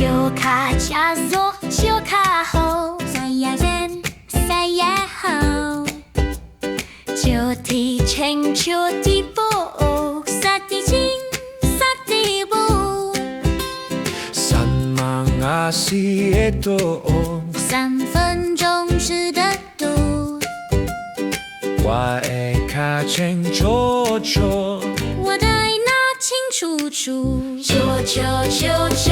笑較車座笑較好，三也善，三也好，笑佇前笑佇母，三佇前，三佇母，三萬阿四會多， 3分鐘吃得肚，我的跤清楚楚，我的腦清楚楚，笑笑笑笑，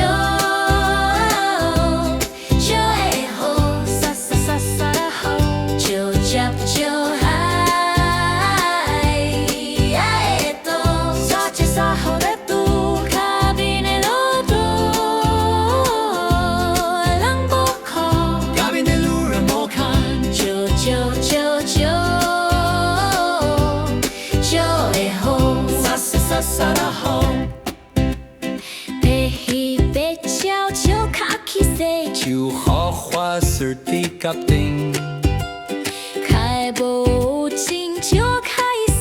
笑會好，沙沙沙沙的好，笑接笑海會多，三節三號的拄，跤邊的路途，人無看，跤邊的路人無看，笑笑笑笑，笑會好，沙沙沙沙的好，白魚白鳥笑較起勢，手予花絲佇甲頂，開無情笑較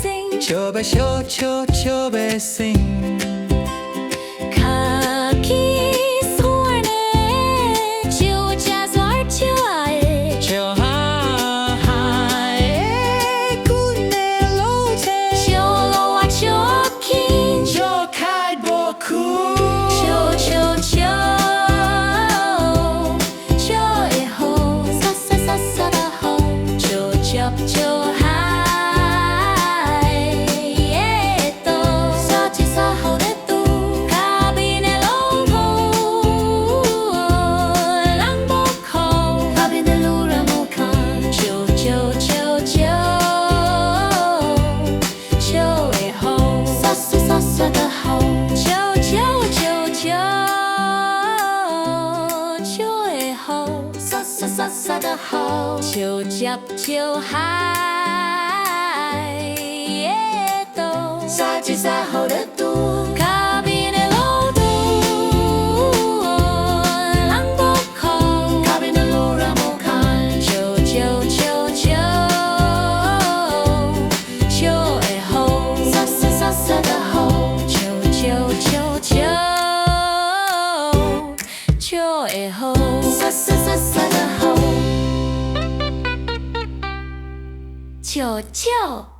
生，笑欲笑笑笑欲醒，較起酸的，笑食煞笑的，笑哈哈的阮的路程，笑路啊笑輕，笑開無苦，笑笑笑，笑會好，沙沙沙沙的好，笑接笑海會多，三節三號的拄，跤邊的路途，人無看，跤邊的路人無看，笑笑笑笑，笑會好，沙沙沙沙的好，笑笑笑笑，笑會好，沙沙沙沙的好，笑接笑海會多，三節三號的拄，跤邊的路途，人無看，跤邊的路人無看，笑笑笑笑，笑會好，沙沙沙沙的好，笑笑笑笑，笑會好，沙沙沙沙的好，笑笑。